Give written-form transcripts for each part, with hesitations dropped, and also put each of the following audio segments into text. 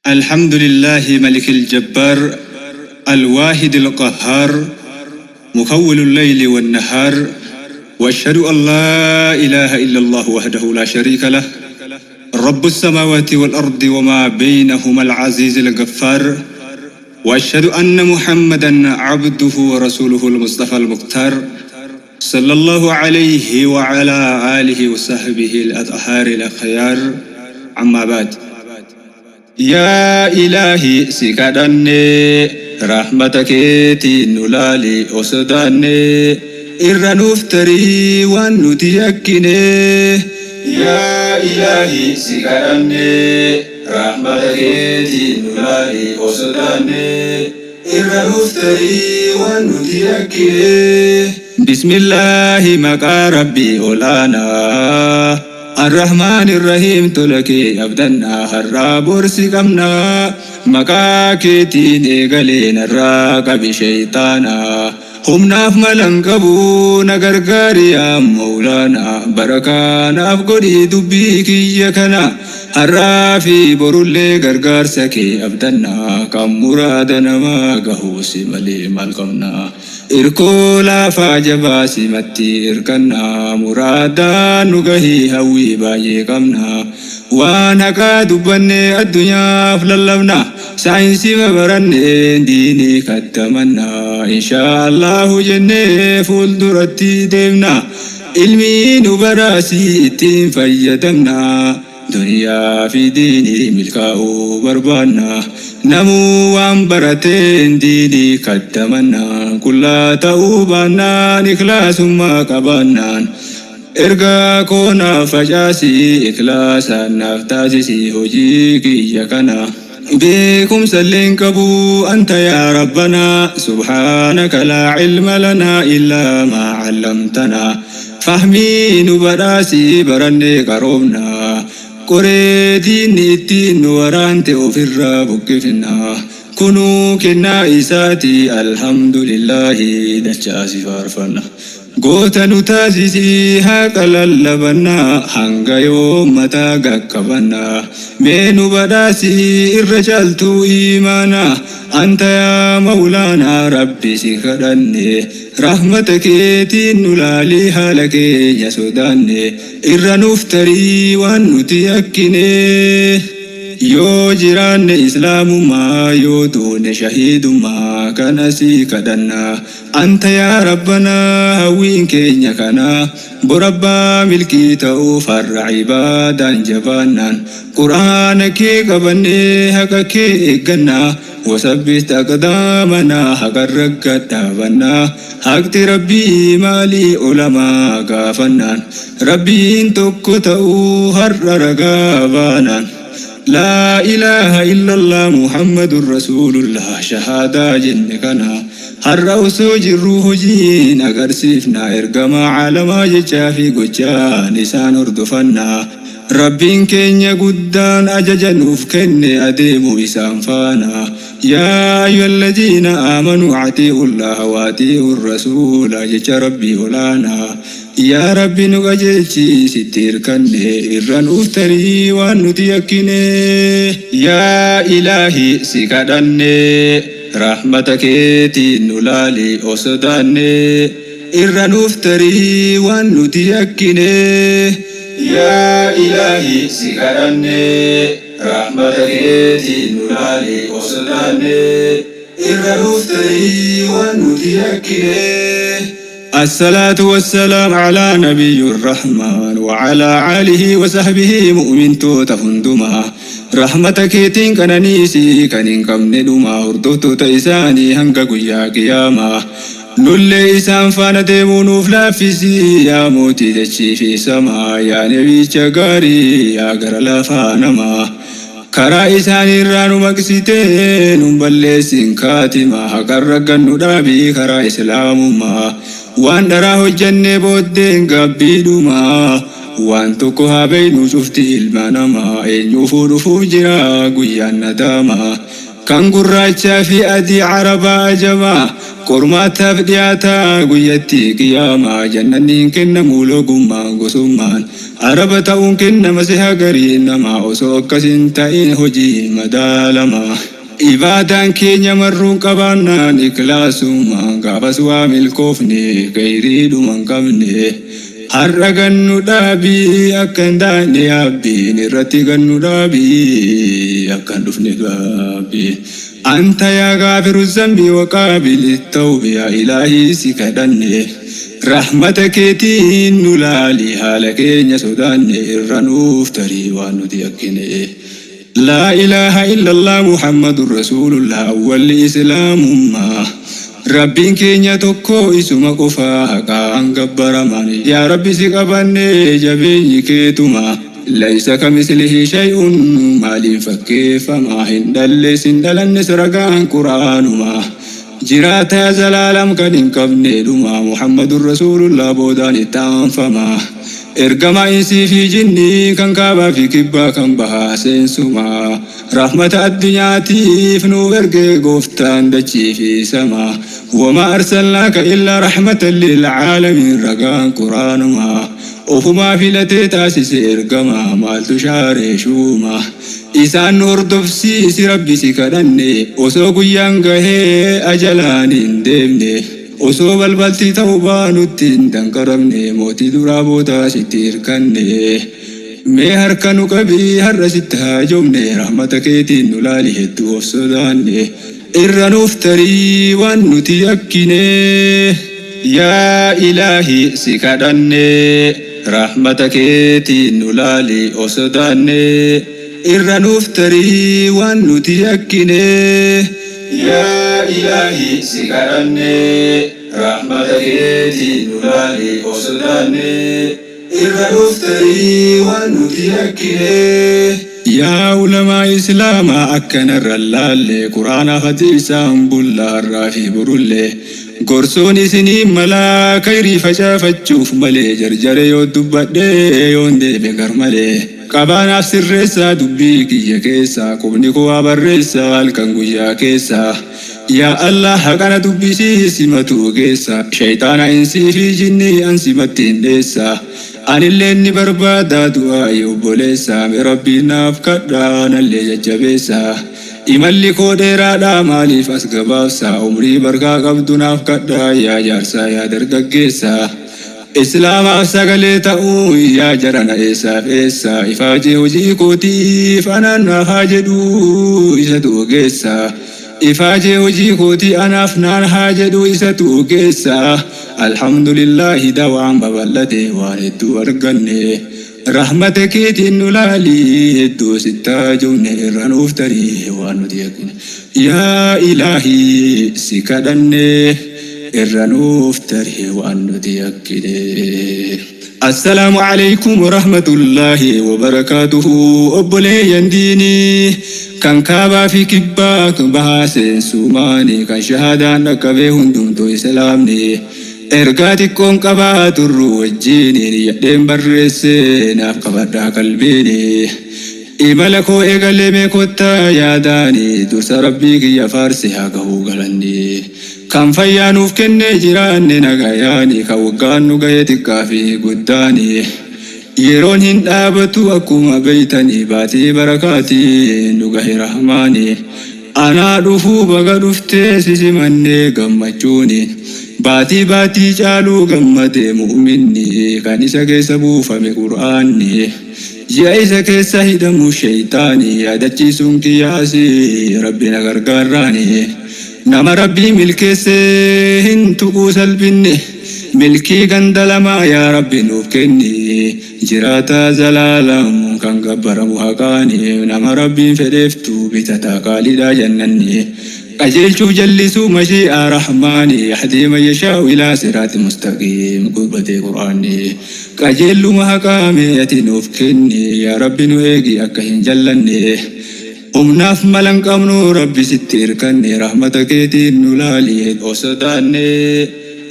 الحمد لله ملك الجبار الواحد القهار مكول الليل والنهار واشهد ان لا اله الا الله وحده لا شريك له رب السماوات والارض وما بينهما العزيز الغفار واشهد ان محمدا عبده ورسوله المصطفى المختار صلى الله عليه وعلى اله وصحبه الاطهار الاخيار اما بعد Yaa Ilaahi si kadhanne Rahmata keetiin nu laali o sodaanne Irra nuuf tarii waan nuti yakkine. Yaa Ilaahi si kadhanne Rahmata keetiin nu laali o sodaanne Irra nuuf tarii waan nuti yakkine. Bismillaahi maqaa Rabbii ol'aanaa Arrahmaani Rahiim tola kee abdannaa har'aa bor si qabnaa maqaa keetiin eegalee narraa qabi sheyxaanaa humnaaf malan qabu na gargaari yaa mawlaanaa barakaa naaf godhi dubbii kiyya kana har'aa fi borullee gargaarsa kee abdannaa kan muraada namaa gahu si malee maal qabnaa. Irkoo laafaa jabaa simatti irkanna Muraadaan nu gahi hawwii baay'ee qabna Waan haqaa dubbannee addunyaaf lallabna Saayinsima baranneen diinii kattamanna Inshaa Allaahu jennee fuulduratti deemna Ilmii nu badhaasi ittiin fayyadamna Duniyaa fi diinii milkaa'uu barbaanna. Namuu waan barateen diinii kaddamanna. Qullaa ta'uu baannaan ikhlaasummaa qabaannaan. Ergaa koo naaf facaasi ikhlaasaan naaf taasisi hojii kiyya kana. Beekumsallee hin qabu anta yaa Rabbanaa subhaanaka laa ilma lanaa illaa maa allamtanaa fahmii nu badhaasi barannee qaroomna qoree diinni ittiin nu waraante ofirraa buqqifna kunuu kennaa isaati alhamdulillaahi dachaa si faarfanna. Goota nu taasisi haqa lallabanna hanga yoom mataa gaqqabanna mee nu badhaasi irra caaltuu iimaana anta yaa mawlaana rabbi si kadhanne rahmata keetiin nu laali haala keenya sodaanne irra nuuf tarii waan nuti yakkine. Yoo jiraanne islaamummaa yoo duune shahiidummaa kana si kadhanna Anta yaa Rabbanaa hawwiin keenya kana Bor abbaa milkii ta'uuf har'a ibaadaan jabaannaan Qur'aana kee qabannee haqa kee eegganna Wasabbit aqdaamanaa haqarra gad dhaabanna Haqti Rabbii maali ulamaa gaafannaan Rabbiin tokko ta'uu har'a ragaa baanaan Laa ilaaha illallah Muhammadun Rasuulullah shahaadaa jenne kana Har'a osoo jirruu hojiin agarsiifna Ergamaa caalamaa jechaa fi gochaan isaan hordofanna Rabbiin keenya guddaan ajaja nuuf kenne adeemuu isaan faana Yaa ayyuhallaziina aamanuu axii'ullaaha wa axii'ur rasuula jecha Rabbii olaanaa Yaa Rabbi nu qajeelchi sitti irkanne irra nuuf tarii waan nuti yakkine. Yaa Ilaahi si kadhanne Rahmata keetiin nu laali of sodaanne Irra nuuf tarii waan nuti yakkine. Yaa Ilaahi si kadhanne Rahmata keetiin nu laali of sodaanne Irra nuuf tarii waan nuti yakkine. Assalaatu wassalaam alaa nabiyyur rahmaan wa alaa aalihi wa sahbihi mu'mintoota hundumaa rahmata keetiin qananiisi kan hin qabne dhumaa hordoftoota isaanii hanga guyyaa qiyaamaa nullee isaan faana deemuu nuuf laaffisi yaa mootii dachii fi samaa yaa nabiicha gaarii yaa gara laafaa namaa Karaa isaanii irraa nu maqsitee nun balleessin kaatimaa haqarra gad nu dhaabi karaa islaamummaa waan dharaa hojjannee booddeen gaabbii dhumaa waan tokko haa beeynuu cufti ilma namaa eenyuufuu dhufuuf jira guyyaan nadaamaa. Kan gurraachaa fi adii Arabaa ajamaa qormaataaf dhiyaataa guyyatti qiyaamaa jannanni hin kennamu logummaan gosummaan Araba ta'uun kennama siha garii namaa osoo akkas hin ta'in hojii madaalama. Ibaadaan keenya marruun qabaannaan ikhlaasuma gaafas waa milkoofne kheyriidhuma hin qabne. Har'a gannu dhaabii akka hin daayne yaabbiin irratti gannu dhaabii akka hin dhufne gaabbii. Anta yaa gaafiru zambi wa qaabili tawbi yaa ilaahii si kadhanne. Rahmata keetiin nu laali haala keenya sodaanne irra nuuf tarii waan nuti yakkine. Laa ilaaha illallah Muhammadun Rasuulullah awwalli Islaamummaa. Rabbiin keenya tokko isuma qofa haqaan gabbaramaan. Yaa Rabbi si qabanne jabeenyi keetuma. Laysa kamislihi shay'un maaliin fakkeeffama. Hin dhalles hin dhalannes ragaan Qur'aanuma. Jiraataa zalaalam kan hin qabne dhuma Muhammadun Rasuulullah boodaan itti aanfama. Ergamaa insii fi jinnii kan kaabaa fi kibbaa kan bahaa seensuma. Rahmata addunyaatiif nuuf erge gooftaan dachii fi samaa. Wamaa arsalnaaka illaa rahmatan lil aalamiin ragaan Qur'aanuma. Ofumaa filatee taasise ergamaa maaltu shaaree shuuma. Isaan nu hordofsiisi Rabbi si kadhanne osoo guyyaan gahee ajalaan hin deemne. Osoo balbalti tawbaa nutti hin danqaramne mootii duraa boodaa sitti irkanne. Mee harka nu qabii har'a sitti haajomne rahmata keetiin nu laali hedduu of sodaanne. Irra nuuf tarii waan nuti yakkine. Yaa Ilaahi si kadhanne rahmata keetiin nu laali of sodaanne. Irra nuuf tarii waan nuti yakkine. Yaa Ilaahi si kadhanne rahmata keetiin nu laali of sodaanne. Irra nuuf tarii waan nuti yakkine. Yaa ulamaa Islaamaa akkanarra laalle Qur'aanaaf hadiisaan bulla har'aa fi borulle. Gorsoon isinii malaa khayrii facaafachuuf malee jarjare yoo dubbadhe yoon deebe gar malee. Qabaanaaf sirreessaa dubbii kiyya keessaa qubni koo haa barreessaa halkan guyyaa keessaa. Yaa Allah haqana dubbisii simatuu keessa shayxaana insii fi jinnii an simatti hin dheessa. Anilleen ni barbaada du'aa'ii obboleessa mee Rabbiin naaf kadhaa nallee jajjabeessa. Imalli koo dheeraadha maaliif as gabaabsa umrii barkaa qabdu naaf kadhaa yaa jaarsaa yaa dargaggeessa. Islaamaaf sagalee ta'uu yaa jarana eessaaf eessa ifaajee hojii kootiif anaan naaf haa jedhu isatu ogeessa. Ifaajee hojii kootii anaaf naan haa jedhu isatu ogeessa. Alhamdulillahi dawaan babal'ate waan hedduu arganne. Rahmata keetiin nu laali hedduu sitti haajomne irra nuuf tarii waan nuti yakkine. Yaa Ilaahii si kadhanne irra nuuf tarii waan nuti yakkine. Assalaamu alaikum warahmatullaahi wabarakaatuhu obboleeyyan diinii kan kaabaa fi kibbaa bahaa seensumaani kan shahaadaan dhaqqabee hundumtuu islaamni ergaa xiqqoon qabaa turru wajjiiniin yadheen barreesse naaf qabadhaa qalbiini. Imala koo eegalee mee kottaa yaadaani dursa Rabbii kiyya faarse haa gahuu galanni. Kan fayyaa nuuf kennee jiraanne nagayaani kan waggaan nu gahe xiqqaa fi guddaani. Yeroon hin dhaabatu akkuma beeytanii baatii barakaatiin nu gahe rahmaani. Anaa dhufuu baga dhuftee si simannee gammachuuni. Baatii baatii caaluu gammadee mu'minni kan isa keessa buufame Qur'aanni. Ji'a isa keessa hidhamu sheyxaani yaadachiisuun kiyyaasi Rabbi na gargaarraani. Nama Rabbii milkeesse hin tuquu salphinni. Milkii ganda lamaa yaa Rabbi nuuf kenni. Jiraataa zalaalam kan gabbaramu haqaani. Nama Rabbiin fedheeftu bitataa qaaliidha jannanni. Qajeelchuuf jallisuu mashii'aa Rahmaani. Yahdii man yashaa'u ilaa siraati mustaqiim gubbatee Qur'aanni. Qajeelluma haqaa mee ati nuuf kenni. Yaa Rabbi nu eegi akka hin jallanne. Humnaaf mala hin qabnu Rabbi sitti irkanne rahmata keetiin nu laali of sodaanne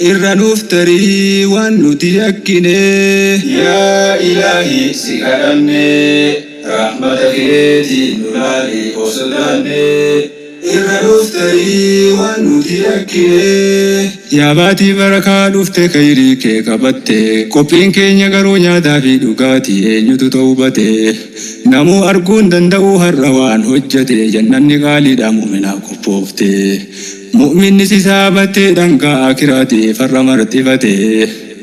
irra nuuf tarii waan nuti yakkine. Yaa Ilaahi si kadhanne rahmata keetiin nu laali of sodaanne. Irra nuuf tarii waan nuti yakkine. Yaa baatii barakaa dhufte khayrii kee qabatte. Qophiin keenya garuu nyaataa fi dhugaatii eenyutu tawbate. Namuu arguu hin danda'u har'a waan hojjate. Jannanni qaaliidha mu'minaaf qophoofte. Mu'minni si saabatte dhangaa aakhiraati farra marxifate.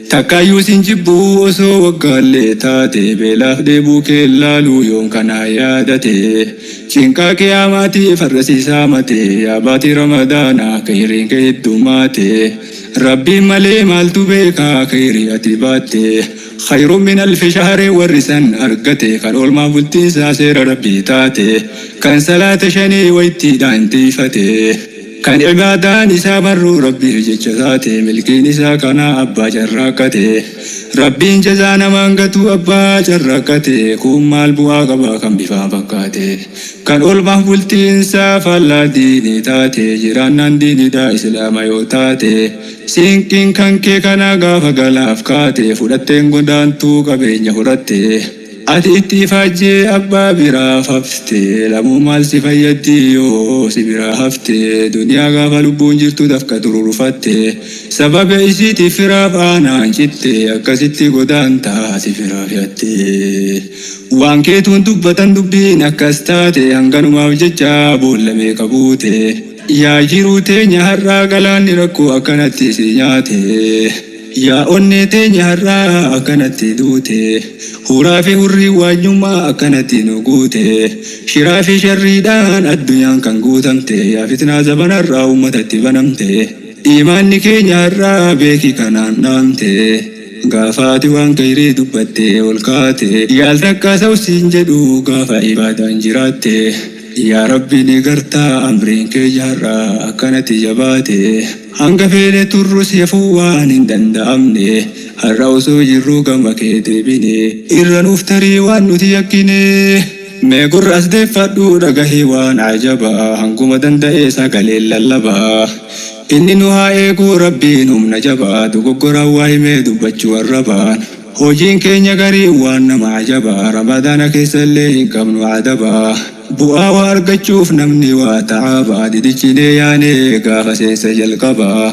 Takkaayyuu sin jibbu osoo waggaallee taate. Beelaaf dheebuu kee hin laalu yoon kanaa yaadate. Cinqaa qiyaamaati farra si saamate. Yaa baatii Ramadaanaa khayriin kee heddummaate. Rabbiin malee maaltu beeka khayrii ati baatte. Khayrun min alfi shahrin warri san argate. Kan oolmaan bultiinsaa seera Rabbii taate. Kan salaata shanii waytiidhaan tiiyfate. Kan ibaadaan isaa marruu Rabbiif jecha taate. Milkiin isaa kanaa abbaa carraaqqate. Rabbiin jazaa namaan gatu abbaa carraaqqate. Kuun maal bu'aa qaba kan bifaan fakkaate. Kan oolmaaf bultiinsaa faallaa diinii taate. Jiraannaan diiniidha islaama yoo taate. Siinqiin kan kee kanaa gaafa galaaf kaate. Fudhatteen godaantuu qabeenya horatte. Ati itti ifaajjee abbaa biraaf hafte. Lamuu maal si fayyaddi yoo si biraa hafte. Duniyaa gaafa lubbuun jirtu dafqa xuruurfatte. Sababa isiitiif firaaf aanaan citte. Akkasitti godaantaa si firaa fe'atte. Waan keetuun dubbatan dubbiin akkas taate. Hanganumaaf jecha boolla meeqa buute. Yaa jiruu teenya har'aa galaanni rakkoo akkanatti si nyaate. Yaa onnee teenya har'aa akkanatti duute. Huraa fi hurriin waanyummaa akkanatti nu guute. Shiraa fi sharriidhaan addunyaan kan guutamte. Yaa fitnaa zabanarraa uummatatti banamte. Iimaanni keenya har'aa beeki kanaan dhaamte. Gaafa ati waan khayrii dubbatte ol kaate. Yaal takka sawsiin jedhu gaafa ibaadaan jiraatte. Yaa Rabbi ni gartaa amriin keenya har'aa akkanatti jabaate. Hanga feene turrus yafuu waan hin danda'amne. Har'a osoo jirruu gama kee deebine. Irra nuuf tarii waan nuti yakkine. Mee gurra as deeffadhu dhagahi waan ajabaa. Hanguma danda'e sagaleen lallabaa. Inni nu haa eegu Rabbiin humna jabaa. Dogoggoraan waa himee dubbachuu arrabaan. Hojiin keenya garii waan nama ajabaa. Ramadaana keessallee hin qabnu adabaa. Bu'aa waa argachuuf namni waa ta'aabaa. Didichinee yaanee gaafa seensa jalqabaa.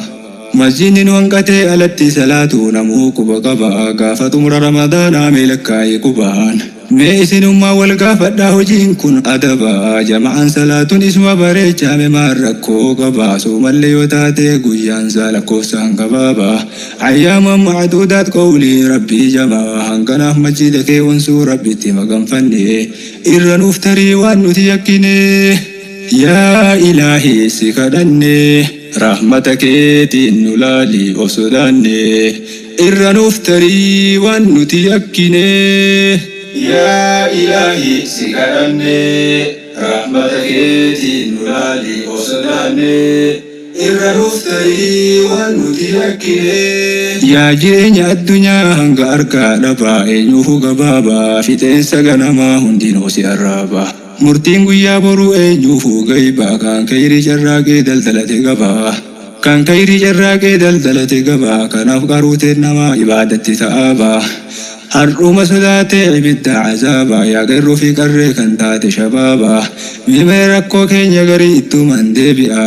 Masjidni nu hanqatee alatti salaatu namuu quba qaba. Gaafa xumura Ramadaanaa mee lakkaa'ii qubaan. Mee isinummaa wal gaafadhaa hojiin kun adaba. Jama'aan salaatuun isuma bareechaa mee maal rakkoo qaba. Soomallee yoo taate guyyaan isaa lakkoofsaan gabaaba. Ayyaaman ma'aduudaat qawlii Rabbii jamaa. Hanganaaf masjida kee onsuu Rabbitti maganfanne. Irra nuuf tarii waan nuti yakkine. Yaa Ilaahii si kadhanne. Rahmata keetiin nu laali of sodaanne. Irra nuuf tarii waan nuti yakkine. Yaa Ilaahii si kadhanne. Rahmata keetiin nu laali of sodaanne. Irra nuuf tarii waan nuti yakkine. Yaa jireenya addunyaa hanga argaa dhabaa. Eenyuufu gabaabaa fixeensa ganamaa hundinuu si arraaba. Murtiin guyyaa boruu eenyuufu gaybaa. Kan khayrii carraaqee daldalate gabaa. Kan khayrii carraaqee daldalate gabaa. Kanaaf qaruuteen namaa ibaadatti ta'aabaa. Har'uma sodaatee ibidda azaabaa. Yaa qeerroo fi qarree kan taate shabaabaa. Mee rakkoo keenya garii ittuman deebi'a.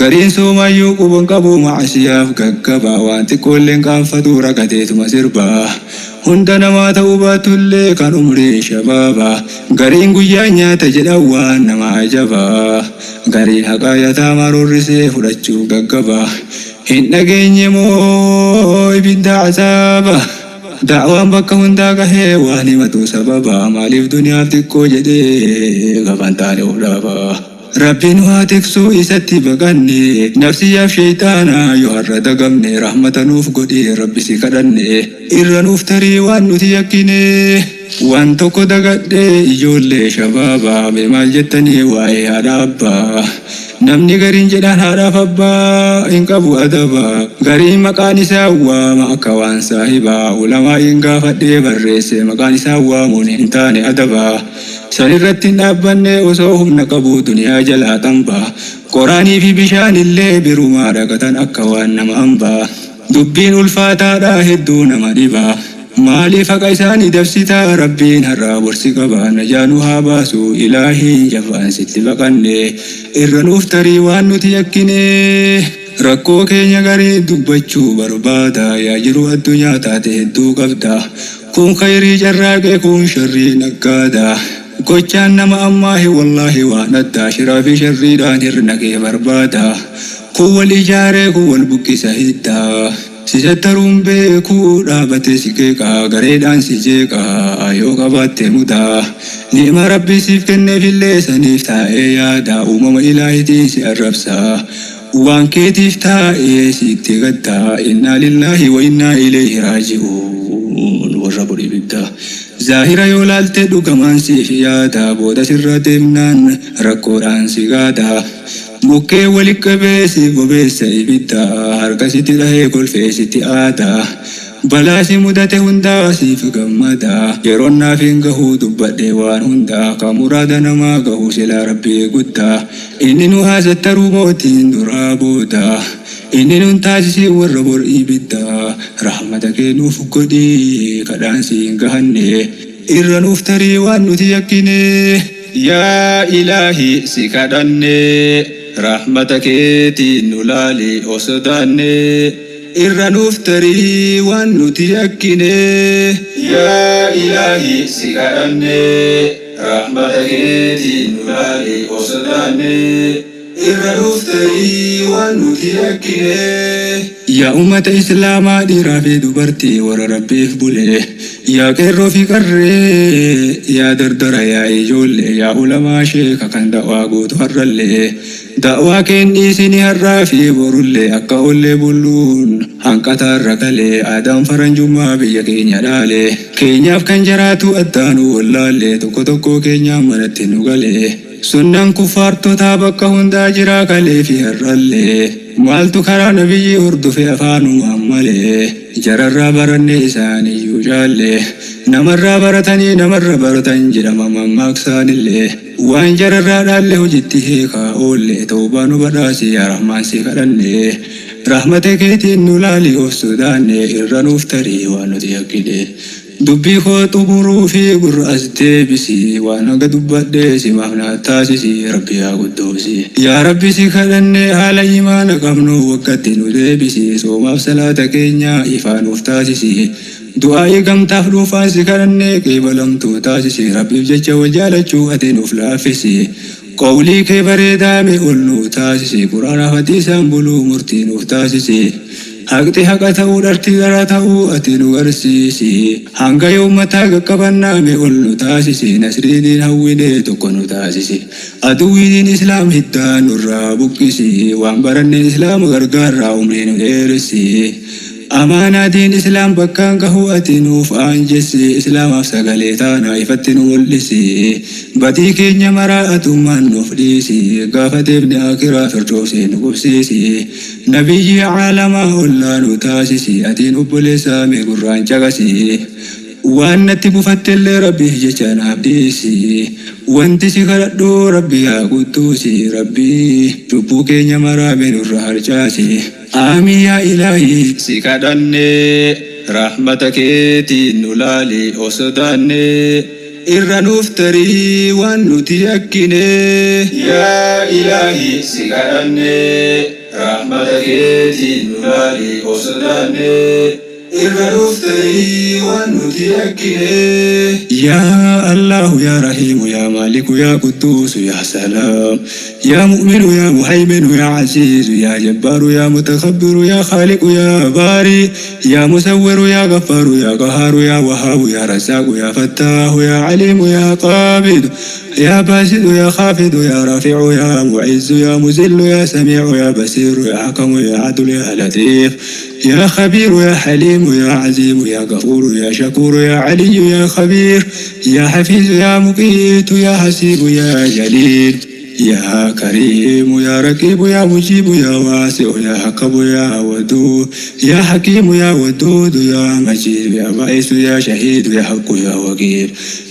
Gariin soomaayyuu quban qabu ma'asiyaaf gaggabaa. Waan xiqqoolleen qaanfatu ragateetuma sirbaa. Hunda namaa ta'uu baatullee kan umriin shabaabaa. Gariin guyyaa nyaata jedhan waan nama ajabaa. Gariin haqaa yataamaa roorrisee fudhachuu gaggabaa. Hin dhageenye moo ibidda azaaba. Da'waan bakka hundaa gahee waan himatu sababa. Maaliif duniyaaf xiqqoo jedhee gafan taane of dhaaba. Rabbiin waa tiksuu isatti baqanne. Nafsiyyaaf sheyxaana yoo har'a dagamne. Rahmata nuuf godhi Rabbi si kadhanne. Irra nuuf tarii waan nuti yakkine. Waan tokko dagadhe ijoollee shabaabaa. Mee maal jettanii waa'ee haadha abbaa. Namni gariin jedhaan haadhaaf abbaa hin qabu adaba. Gariin maqaan isaa waama akka waan saahibaa. Ulamaa'iin gaafadhee barreesse maqaan isaa waamuun hin taane adaba. San irratti hin dhaabbanne osoo humna qabu duniyaa jalaa xambaa. Qoraanii fi bishaan illee birumaa dhaqatan akka waan nama hambaa. Dubbiin ulfaataadha hedduu nama dhiba. Maaliif haqa isaanii dabsitaa? Rabbiin har'aa bor si qaba, najaa nu haa baasu Ilaahiin jabaan sitti baqanne, irra nuuf tarii waan nuti yakkine. Rakkoo keenya garii dubbachuu barbaada, yaa jiruu addunyaa taate hedduu qabda, kun khayrii carraaqee kun sharrii naggaada. Gochaan nama ammaahi wallaahi waan addaa, shiraa fi sharriidhaan hir'ina kee barbaada. Kun wal ijaaree kun wal buqqisa hiddaa. Si sattaruun beekuu dhaabatee si qeeqa, gareedhaan si jeeqa yoo qabaatte mudaa. Ni'ima Rabbi siif kenneefillee saniif taa'ee yaada, uumama Ilaahitiin si arrabsa. Waan keetiif taa'ee sitti gadda. Innaa lillaahi wa innaa ilayhi raaji'uun, warra bor ibidda. Zaahira yoo laalte dhugamaan siif yaada, booda sirra deemnaan rakkoodhaan si gaada. Mukkeen walitti qabee siif bobeessa ibidda, harka sitti dhahee kolfee sitti aada. Balaa si mudate hundaa siif gammada. Yeroon naaf hin gahuu dubbadhee waan hundaa, kan muraada namaa gahu silaa Rabbii guddaa. Inni nu haa sattaruu mootiin duraa booda. Inni nun taasisii warra bor ibidda. Rahmata kee nuuf godhii kadhaan siin gahanne. Irra nuuf tarii waan nuti yakkine. Yaa Ilaahi si kadhanne, rahmata keetiin nu laali of sodaanne, irra nuuf tarii waan nuti yakkine. Yaa Ilaahi si kadhanne, rahmata keetiin nu laali of sodaanne, irra nuuf tarii waan nuti yakkine. Yaa ummata Islaamaa dhiiraa fi dubartii warra Rabbiif bule, yaa qeerroo fi qarree, yaa dardara yaa ijoollee, yaa ulamaa sheeka kan da'waa gootu har'allee, da'waa keen dhiisini har'aa fi borullee, akka ollee bulluun hanqataarra galee, aadaan faranjummaa biyya keenya dhaale, keenyaaf kan jaraatu addaanuu wallaallee, tokko tokkoo keenyaan manatti nu galee. Sunnaan kuffaartotaa bakka hundaa jiraa kalee fi har'allee, maaltu karaa nabiyyii hordofe afaanumaan malee, jararraa baranne isaaniyyuu caalle, namarraa baratanii namarra baratan jedhama mammaaksaanillee, waan jararraa dhaalle hojitti hiikaa oolle, tawbaa nu badhaasi yaa Rahmaan si kadhanne, rahmata keetiin nu laali of sodaanne, irra nuuf tarii waan nuti yakkine. Dubbii koo xumuruu fi gurra as deebisi, waan hanga dubbadhe simaaf naa taasisi, Rabbi yaa guddoosi. Yaa Rabbi si kadhanne, haala imaana qabnu waggatti nu deebisi, soomaaf salaata keenya ifaa nuuf taasisi. Du'aa'ii gamtaaf dhuunfaan si kadhanne qeebalamtuu taasisi, Rabbiif jecha wal jaalachuu ati nuuf laaffisi. Qawlii kee bareedaa mee ol nuu taasisi, Qur'aanaaf hadiisaan buluu murtii nuuf taasisi. Haqxi haqa ta'uu dharti dhara ta'uu ati nu garsiisi. Hanga yoom mataa qaqqabannaa mee ol nu taasisi, nasrii diin hawwinee tokko nu taasisi. Aduwwii diin Islaam hiddaa nurraa buqqisi, waan baranneen Islaama gargaarraa umrii nu dheeressi. Amaanaa diin Islaam bakkaan gahuu ati nuuf aanjessi, Islaamaaf sagalee taanaa ifatti nu mul'isi. Badii keenya maraa atummaan nuuf dhiisi, gaafa deemne aakiraa firdoowsii nu qubsiisi. Nabiyyii aalamaa ollaa nu taasisi, atiin obboleessaa mee gurraan caqasi. Waan natti bufattellee Rabbiif jecha naaf dhiisi. Wanti si kadhadhu Rabbi yaa qudduusi, Rabbi cubbuu keenya maraa mee nurra harcaasi. Aamiin yaa Ilaahii si kadhanne, rahmata keetiin nu laali of sodaanne, irra nuuf tarii waan nuti yakkine. Yaa Ilaahii si kadhanne, rahmata keetiin nu laali of sodaanne, irra nuuf tarii waan nuti yakkine. Yaa Allaahu yaa Rahiimu yaa Maaliku yaa Qudduusu yaa Salaam yaa Mu'minu yaa Muhayminu yaa Aziizu yaa Jabbaaru yaa Mutakabbiru yaa Khaaliqu yaa Baari yaa Musawwiru yaa Gaffaaru yaa Qahaaru yaa Wahhaabu yaa Razzaaqu yaa Fattaahu yaa Aliimu yaa Qaabidu yaa Baasidu yaa Khaafidu yaa Raafi'u yaa Mu'izzu yaa Muzillu yaa Samii'u yaa Basiiru yaa Hakamu yaa Adlu yaa Latiif yaa Khabiiru yaa Haliimu yaa Aziimu yaa Gafuuru yaa Shakuuru yaa Aliyyu yaa Khabiir yaa Hafiizu yaa Muqiitu yaa Hasiibu yaa Jaliil. يا كريم يا رقيب يا مجيب يا واسع يا حكم يا ودود يا حكيم يا ودود يا مجيد يا باعث يا شهيد يا حق يا وكيل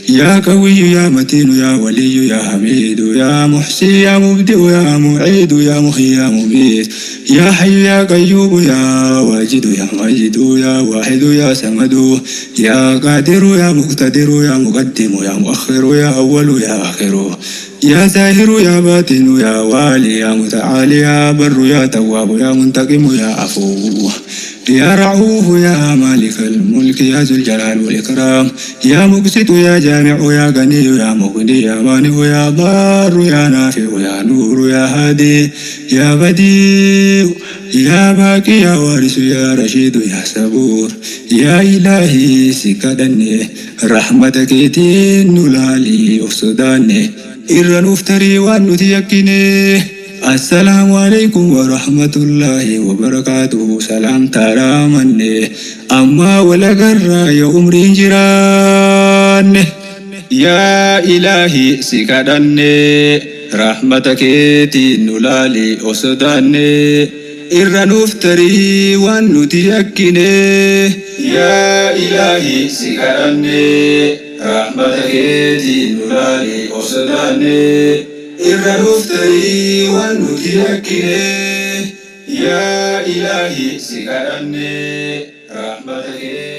يا قوي يا متين يا ولي يا حميد يا محسي يا مبدئ يا معيد يا محيي يا مميت يا حي يا قيوم يا واجد يا مجيد يا واحد يا صمد يا قادر يا مقتدر يا مقدم يا مؤخر يا أول يا آخر يا زاهر يا باطن يا والي يا متعالي يا بر يا تواب يا منتقم يا عفو يا رعوف يا مالك الملك يا ذو الجلال والإكرام يا مقسط يا جامع يا غني يا مغني يا مانع يا ضار يا نافع يا نور يا هادي يا بديع يا باقي يا وارث يا رشيد يا صبور يا إلهي سكدني رحمتك نلالي وصداني إر نفتري وأن السلام عليكم ورحمة الله وبركاته سلام ترامني أما ولا يا عمري جيران يا إلهي سكدني رحمتك نلالي وصداني إر نفتري وأن يا إلهي سكدني رحمتك نلالي وصداني إر نفتري وأن يا إلهي سكدني رحمتك.